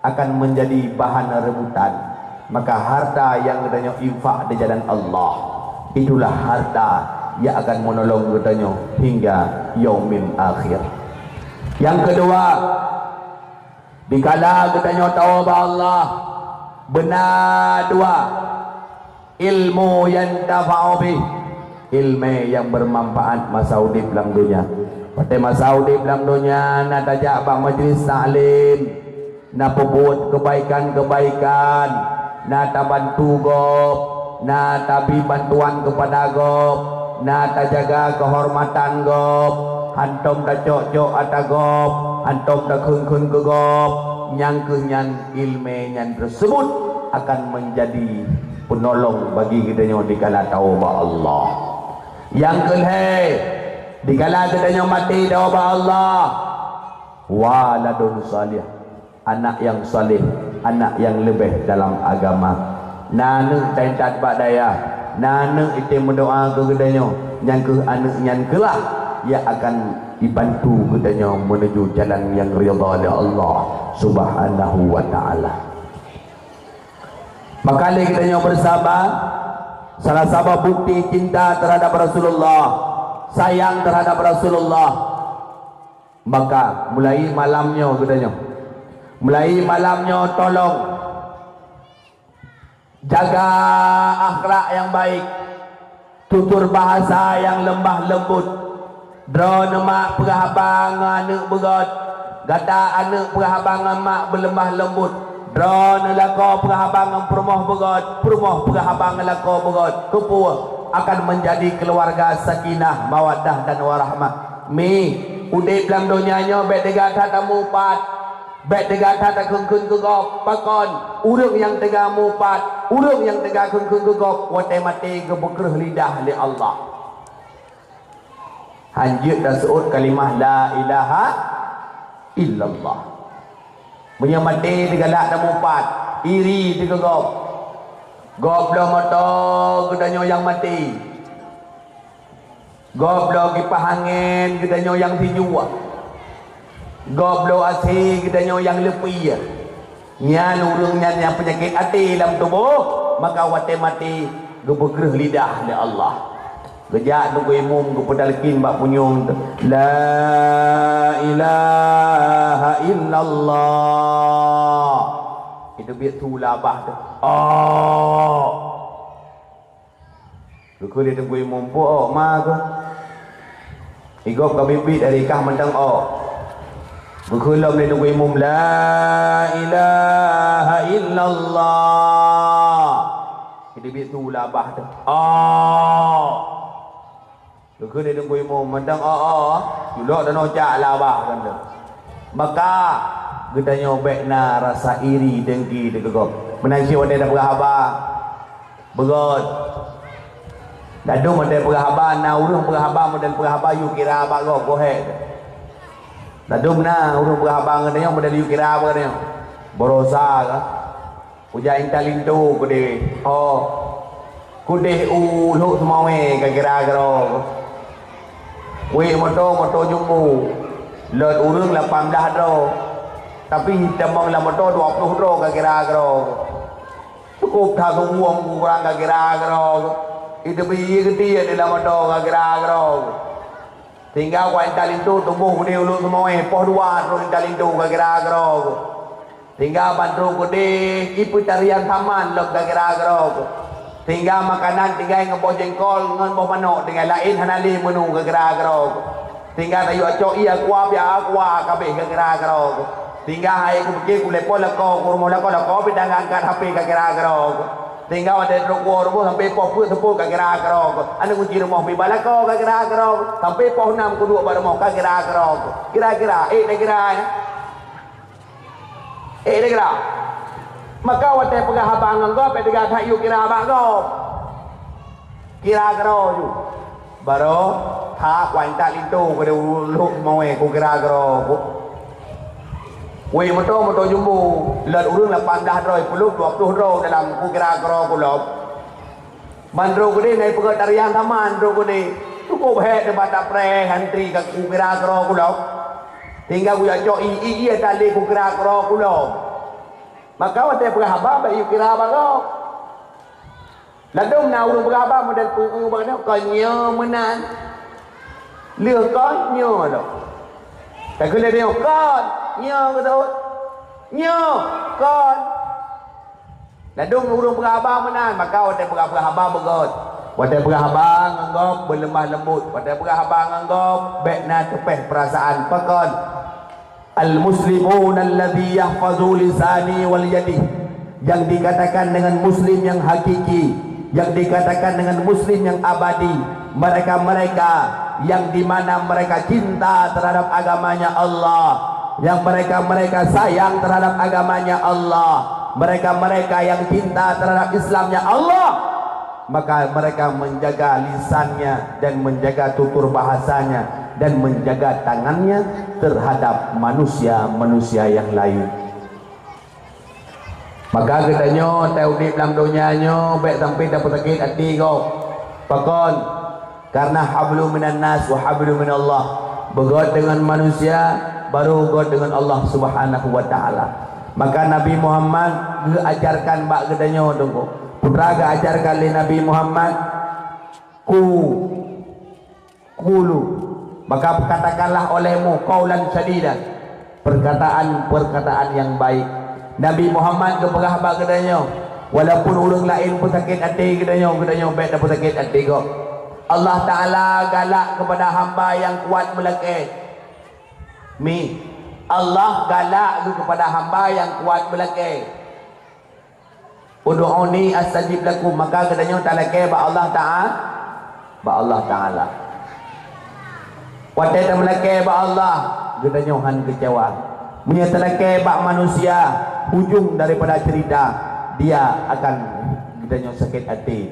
akan meunjadi bahan reubutan. Maka harta nyang geutanyoe infak di jalan Allah, itulah harta nyang akan meunolong geutanyoe hingga yaumil akhir. Nyang keudua, dikala geutanyoe tawoe bak Allah, beuna dua. Ilmu yantafa'u bih, iéleumé nyang beumanfaat masa udeb lam donya. Watée masa udeb lam donya na tajak bak majlis taklim, na peubuet keubaikan-keubaikan, na tabantu gob, na tabri bantuan keupada gob, na tajaga keuhormatan gob, hantom tacok-cok ata gob, hantom takheun-kheun keu gob, nyang keuh nyan iéleumé nyan teuseubut akan meunjadi peunolong bagi geutanyoe dikala tawoe bak Allah. Nyang keulhée, dikala geutanyoe maté tawoe bak Allah, waladun salih, anak nyang saleh, anak nyang leubeh dalam agama. Na aneuëk taintat bak dayah, na aneuëk item meudoá keu geutanyoe, nyang keuh aneuëk nyan keulah nyang akan ibantu geutanyoe meunuju jalan nyang ridha lé Allah Subhanahu wa Ta'ala. Maka lé geutanyoe beusaba, salah saboh bukti cinta terhadap Rasulullah, sayang terhadap Rasulullah. Maka mulai malam nyoe geutanyoe, mulai malam nyoe tolong jaga akhlak nyang baik, tutur bahasa nyang leumbah leumbut. Droeneuh mak peugah haba ngon aneuëk beugöt, gata aneuëk peugah haba ngon mak beuleumbah leumbut. Droeneuh lakoe peugah haba ngon peurumoh beugöt, peurumoh peugah haba ngon lakoe beugöt. Keupeue? Akan meunjadi keuluwarga sakinah, mawaddah dan warahmah. Mi, udeb lam donya nyoe bék teuga that tamupat. Bék teuga that takheun-kheun keu gob. Pakon? Ureuëng nyang teuga mupat, ureuëng nyang teuga kheun-kheun keu gob, watée maté geupeukreueh lidah lé Allah. Hanjeuet taseuôt kalimah la ilaha illallah. Meunyoe maté teugalak tamupat, iri teuh keu gob. Gob bloe moto geutanyoe nyang maté. Gob bloe kipah angén geutanyoe nyang sijuek. Gob bloe asé geutanyoe nyang leupie. Nyan ureuëng nyan nyang peunyakét até lam tuboh, maka watée maté geupeukreueh lidah lé Allah. Geujak Teungku Imum geupeutalkin bak punyueng teuh, "La ilaha illallah." Itu biet su labah teuh. Oh. Geukheun lé Teungku Imum, "Peue ôk ma keuh?" Igob ka biet-biet dari kah mantong ôk. Geukheun lom lé Teungku Imum, "La ilaha illallah." Jadi biet su labah teuh. Ôk. Keuneuk deungon imum mantong, oh, oh, culok dan ocak labah kan tu. Maka geutanyoe bék na rasa iri dengki di gob. Meunan cit watée tapeugah haba, beugöt. Ladum watée peugah haba, na ureuëng peugah haba, model peugah haba yue kira bak gob, gohé. Ladum na ureuëng peugah haba ngon tanyoe, model yue kira bak tanyoe. Barosa ka. Kujak intat linto keudeh, oh, keudeh u Lhok Seumawé ka kira keudroe. Wék moto, moto jumbo, lot ureuëng lapan blaih droe, tapi tamong lam moto dua ploh droe ka kira keudroe. Cukôp that subueng kurang ka kira keudroe. Itu biji geuti di lam moto ka kira keudroe. Sehingga kujak intat linto tuboh keudeh u Lhok Seumawé, poh dua trok intat linto ka kira keudroe. Sehingga bandum keudeh ipeutarian saman lom ka kira keudroe. Sehingga makanan tinggai ngon boh jengkol ngon boh manok, tinggai laén hana lé meunu ka kira keudroe. Sehingga tayue cok ié aqua, pih aqua kabeh ka kira keudroe. Sehingga hai kupike kuleupah lakoe, kurumoh lakoe, lakoe pih dang angkat H P ka kira keudroe. Sehingga watée trok u rumoh sampai poh peuet seupôt ka kira keudroe. Aneuk kunci rumoh pih bak lakoe ka kira keudroe. Sampai poh nam kuduek bak rumoh ka kira keudroe. Kira-kira, eh, dah kira, ya. Eh, dah kira. Maka watée peugah haba ngon gob, bék teuga that yue kira bak gob. Kira keudroe ju. Baroe that kujak intat linto keudeh u Lhok Seumawé kukira keudroe. Wék moto, moto jumbo, lot ureuëng lapan blaih droe, ploh, dua ploh droe dalam kukira keudroe kulom. Bandum keudeh na ipeugöt tarian saman, bandum keudeh. Cukôp hék teumpat tapreh antri ka kukira keudroe kulom. Tinggai kujak cok ié, ié tali kukira keudroe kulom. Maka watée peugah haba bék yue kira bak gob. Ladum na ureuëng peugah haba model peue bak nyoe, kon nyoe meunan. Lheueh kon nyoe lom. Takheun lé nyoe kon nyoe, beutôi. Nyoe kon. Ladum ureuëng peugah haba meunan, maka watée peugah-peugah haba beugöt. Watée peugah haba ngon gob beuleumah leumbot. Watée peugah haba ngon gob bék na teupéh peurasaan. Pakon? Al-muslimun alladzi yahfazu lisani wal yadi. Yang dikatakan dengan muslim yang hakiki, yang dikatakan dengan muslim yang abadi, mereka-mereka yang di mana mereka cinta terhadap agamanya Allah, yang mereka-mereka sayang terhadap agamanya Allah, mereka-mereka yang cinta terhadap Islamnya Allah, maka mereka menjaga lisannya dan menjaga tutur bahasanya dan menjaga tangannya terhadap manusia-manusia yang lain. Maka geutanyoe teuh udeb lam donya nyoe bék sampai tapeusakét até gob. Pakon? Karena hablum minan nas wa hablum minallah. Beugöt dengan manusia, baru göt dengan Allah Subhanahu wa Ta'ala. Maka Nabi Muhammad geuajarkan bak geutanyoe teungku. Peue geuajarkan lé Nabi Muhammad, ku, kulu. Maka katakanlah olehmu qaulan sadida, perkataan-perkataan yang baik. Nabi Muhammad geupeugah bak geutanyoe, walaupun ureuëng laén peusakét até geutanyoe, geutanyoe bék tapeusakét até gob. Allah Ta'ala galak keupada hamba nyang kuat meulakée. Mi, Allah galak geuh keupada hamba nyang kuat meulakée. Ud'uni astajib lakum, maka geutanyoe talakée bak Allah Ta'ala, bak Allah Ta'ala. Watée tameulakée bak Allah, geutanyoe hán keucewa. Meunyoe talakée bak manusia, ujong daripada cerita, dia akan geutanyoe sakét até.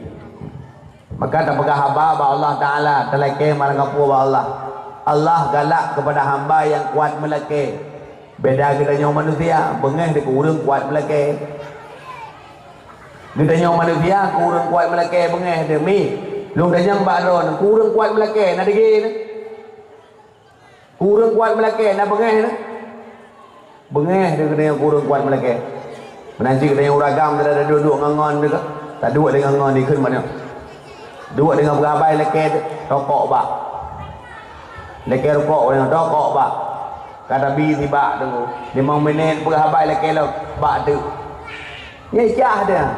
Maka tapeugah haba bak Allah Ta'ala, talakée marang gapo bak Allah. Allah galak keupada hamba nyang kuat meulakée. Beda geutanyoe manusia, beungéh dikeu ureuëng kuat meulakée. Geutanyoe manusia, keu ureuëng kuat meulakée beungéh demi. Lôn tanyong bak droeneuh, keu ureuëng kuat meulakée na degée na? Keu ureuëng kuat meulakée na beungéh na? Beungéh deuh geutanyoe keu ureuëng kuat meulakée. Meunan cit geutanyoe ureuëng agam teuka taduek-duek ngon ngon teuka. Taduek deungon ngon dikheun banyoe. Duek deungon peugah haba lakée rukok bak. Lakée rukok banyoe rukok bak. Ka tabi sibak teungku. Limong minét peugah haba lakée lom bak teuk. Nyan cah deuh.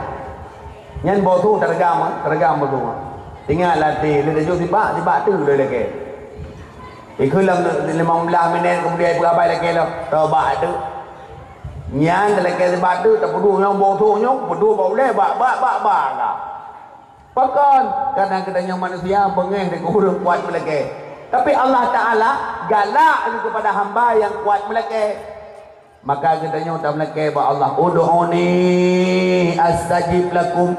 Nyan boh su teureugam, teureugam boh su. Ingat latée lé laju sibak, sibak teuk lé lakée. Ikheun lam limong blaih minét keumudian ipeugah haba lakée lom, toh bak teuk. Nyan talakée sibak teuk, tapeuduek nyoe boh su nyoe, peuduek bak ulée, bak, bak, bak, bak ka. Pakon? Karena geutanyoe manusia beungéh di ureuëng kuat meulakée. Tapi Allah Ta'ala galak keupada hamba nyang kuat meulakée. Maka geutanyoe tameulakée bak Allah, "Ud'uni astajib lakum."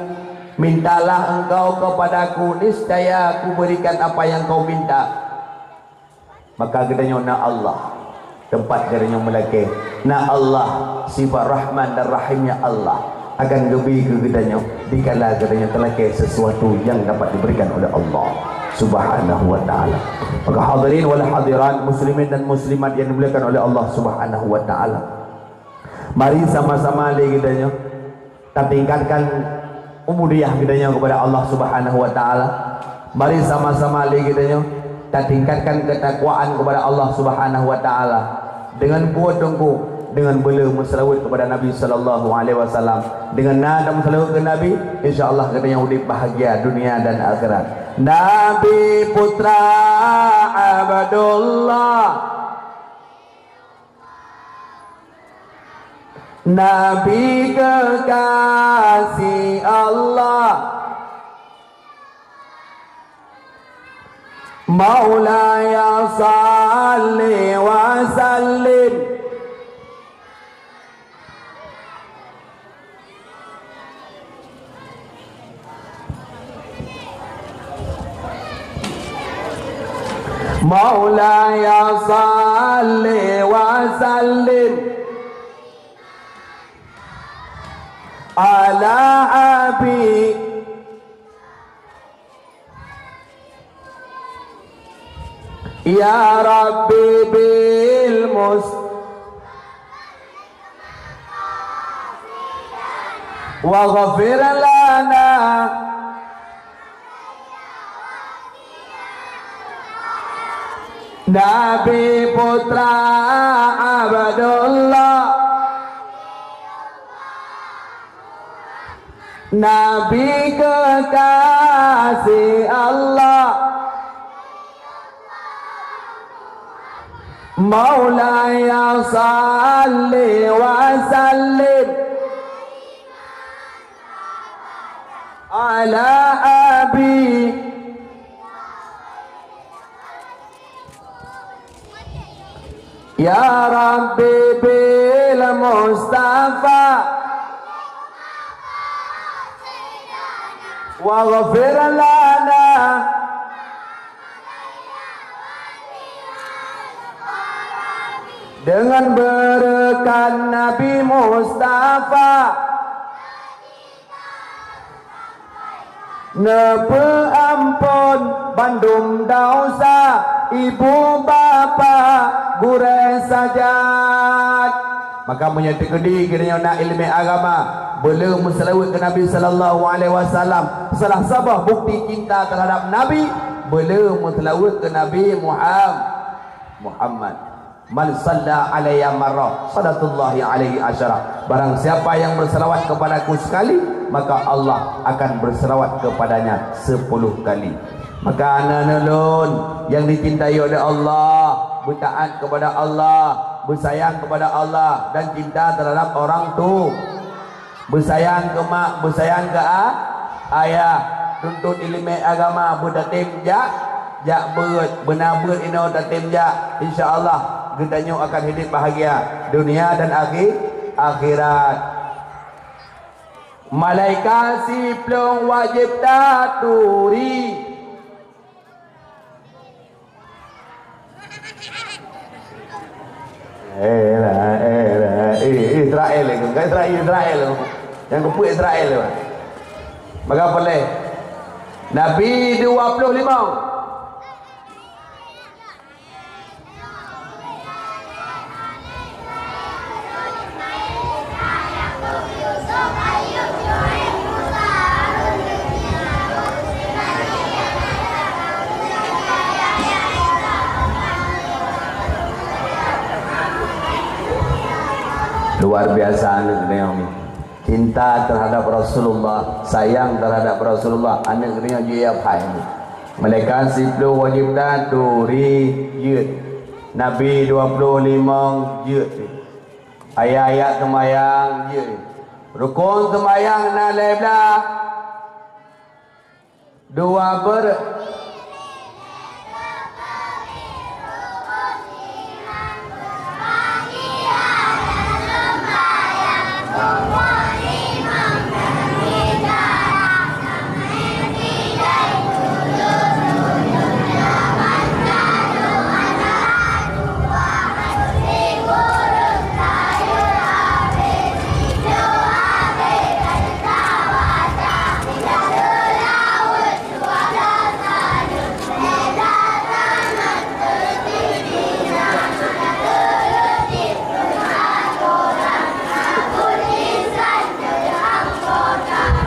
Mintalah engkau kepadaku, niscaya kuberikan apa yang kau minta. Maka geutanyoe na Allah, teumpat geutanyoe meulakée. Na Allah, sifat Rahman dan Rahimnya Allah akan geubri keu geutanyoe dikala geutanyoe teulakée sesuatu yang dapat diberikan oleh Allah Subhanahu wa Ta'ala. Maka hadirin wal hadirat, muslimin dan muslimat yang dimuliakan oleh Allah Subhanahu wa Ta'ala, mari sama-sama lé geutanyoe tatingkatkan ubudiyah geutanyoe kepada Allah Subhanahu wa Ta'ala. Mari sama-sama lé geutanyoe tatingkatkan ketakwaan kepada Allah Subhanahu wa Ta'ala. Dengan peue teungku? Dengan beu le meuseulaweuet kepada Nabi sallallahu alaihi wasallam. Dengan na tameuseulaweuet keu Nabi, insya Allah geutanyoe udeb bahagia dunia dan akhirat. Nabi putra Abdullah, Nabi kekasih Allah, Maulaya salli wa sallim. Maulaya salli wa sallim ala abi, ya Rabbi bil mus-, waghfir lana. Nabi putra Abdullah, Nabi kekasih Allah, Maulaya salli wa sallim ala abi, ya Rabbi bil Mustafa, waghfir lana. Dengan berkat Nabi Mustafa, neupeuampon bandum dosa ibu bapa gurée sajak. Maka meunyoe teukeudi geutanyoe na iéleumé agama, beu le meuseulaweuet keu Nabi sallallahu alaihi wasallam. Salah saboh bukti cinta terhadap Nabi, beu le meuseulaweuet keu Nabi Muham-, Muhammad. "Man shalla alayya marrah, shalatullahi alaihi asyarah." Barang siapa yang berselawat kepadaku sekali, maka Allah akan berselawat kepadanya sepuluh kali. Maka aneuk-aneuk lôn yang dicintai oleh Allah, beutaat kepada Allah, beusayang kepada Allah, dan cinta terhadap orang tu-, beusayang keu mak, beusayang keu a-, ayah, tuntut iéleumé agama, beutatem jak, jak beuet, beuna beuet inoe tatem jak. Insya Allah, geutanyoe akan hidup bahagia dunia dan akhi-, akhirat. Malaikat siplôh wajéb taturi. Eh, lah, eh, lah. Eh, Israel lagi. Bukan Israel, Israel. Nyang keupeue Israel tu. Maka boleh. Nabi dua puluh lima. Luar biasa aneuk geutanyoe ni. Cinta terhadap Rasulullah, sayang terhadap Rasulullah, aneuk geutanyoe jiyue phai ni. Malaikat siplôh wajéb taturi jeuet. Nabi dua puluh limong jeuet. Ayat-ayat seumayang jeuet. Rukon seumayang na lhée blah. Dua ber-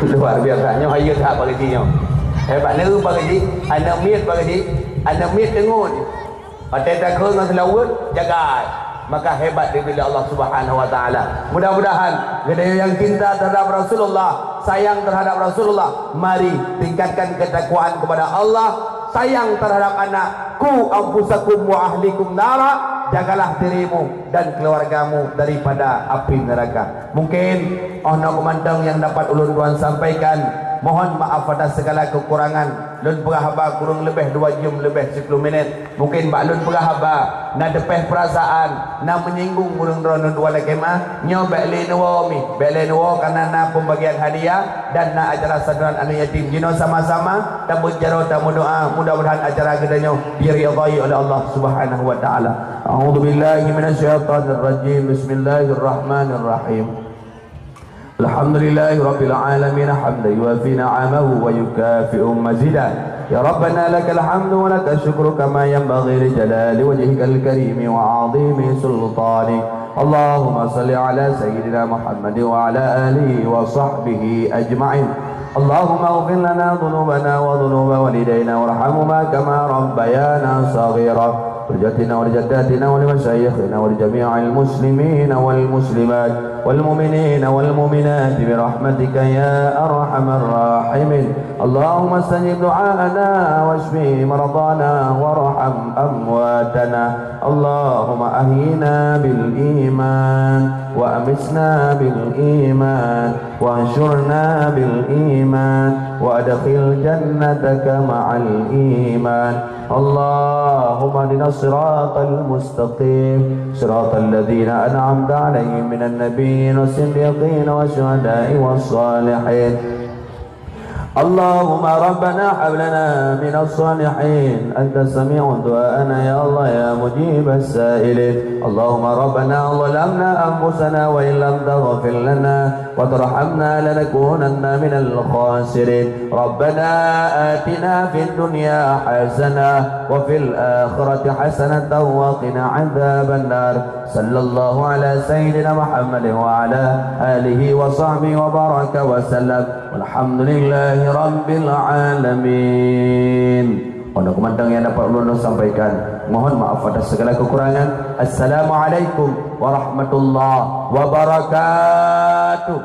Luar biasa. Nyoe hayeu that Pak Geuchik nyoe. Hebat neu Pak Geuchik, aneuk miet Pak Geuchik, aneuk miet deungon. Watèe takheun ngon seulaweuet, jaga. Maka hebat dibila Allah Subhanahu wa Taala. Mudah-mudahan geutanyoe nyang cinta terhadap Rasulullah, sayang terhadap Rasulullah, mari tingkatkan ketakwaan kepada Allah, sayang terhadap anak. Qu anfusakum wa ahlikum nara, jagalah dirimu dan keluargamu daripada api neraka. Mungkin 'oh noe keumantong nyang dapat ulôn tuan sampaikan. Mohon maaf atas segala kekurangan. Lôn peugah haba kureueng leubeh dua jeuem leubeh siploh minit. Mungkin bak lôn peugah haba na teupeh peurasaan, na meunyinggung ureueng droeneuh dua lakèe mah. Nyoe bèk lé neuwoe mi, bèk lé neuwoe, karena na pembagian hadiah dan na acara santunan aneuk yatim. Jinoe sama-sama tabeuet jaroe tameudoa, mudah-mudahan acara geutanyoe diridai oleh Allah Subhanahu wa Taala. A'udzubillahi minasyaitonirrajim. Bismillahirrahmanirrahim. الحمد لله رب العالمين، حمدا يوافي نعمه ويكافئ مزيده. يا ربنا لك الحمد ولك الشكر كما ينبغي لجلال وجهك الكريم وعظيم سلطانك. اللهم صل على سيدنا محمد وعلى آله وصحبه أجمعين. اللهم اغفر لنا ذنوبنا وذنوب والدينا وارحمهما كما ربيانا صغيرا. ولجدنا ولجداتنا ولمشايخنا ولجميع المسلمين والمسلمات والمؤمنين والمؤمنات برحمتك يا أرحم الراحمين. اللهم استجب دعاءنا واشف مرضانا وارحم أمواتنا. اللهم أحينا بالإيمان وأمتنا بالإيمان واحشرنا بالإيمان وأدخل جنتك مع الإيمان. اللهم اهدنا الصراط المستقيم، صراط الذين أنعمت عليهم من النبيين والصديقين والشهداء والصالحين. اللهم ربنا هب لنا من الصالحين. أنت سميع دعاءنا يا الله يا مجيب السائلين. اللهم ربنا ظلمنا أنفسنا وإن لم تغفر لنا وترحمنا لنكونن من الخاسرين. ربنا آتنا في الدنيا حسنة وفي الآخرة حسنة وقنا عذاب النار. صلى الله على سيدنا محمد وعلى آله وصحبه وبارك وسلم. والحمد لله رب العالمين. Untuk keumantong nyang dapat ulôn sampaikan, mohon maaf atas segala kekurangan. Assalamualaikum warahmatullahi wabarakatuh.